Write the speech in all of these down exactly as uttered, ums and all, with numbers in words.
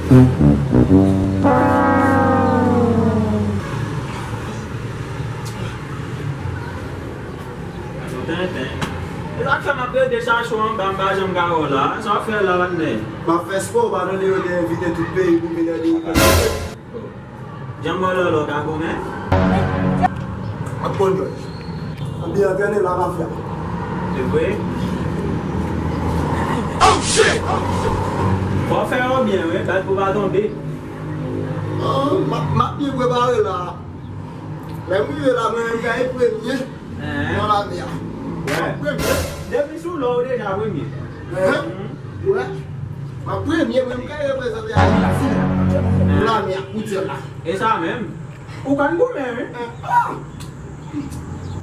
Tenten. E sa k fè m ap rete chache w anba, m pa janm ka wè w la. Sa w ap fè la, patnè? M ap fè spò, w pa tande yo te envite tout peyi pou vin ede yo. Jan m wè w la, w ka goumen? M ap konn jwèt. M ap byen antrene la, mafya. Se vre? Fò w fè yo byen, wi, bat pou w pa tonbe. Ah, m ap, m ap byen prepare la. Lè m rive la, mwen menm, m ka premye nan lame a. M ap premye. Depi sou lò, ou deja premye. Wè. M ap premye, mwen, m ka reprezante Ayiti nan lame a, koutye la. E sa menm. Ou konn goumen, wi. Ah!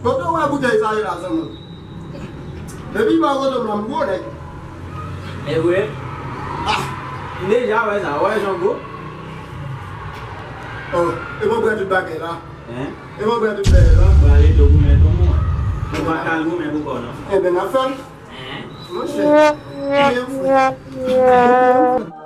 Kote w wè boutèy sa ye la, zanmi? Depi m pa kote m la, m gwo nèg. E vre? Ah! M deja wè sa, ou wè jan w gwo? Oh, e mwen pran tout bagay la. Hein? E mwen pran tout bagay la. Ou prale tou goumen tou, mwen. Ou pa ka goumen pou kò, non. Enben, n ap fè l. Hein? Monchè. Hein?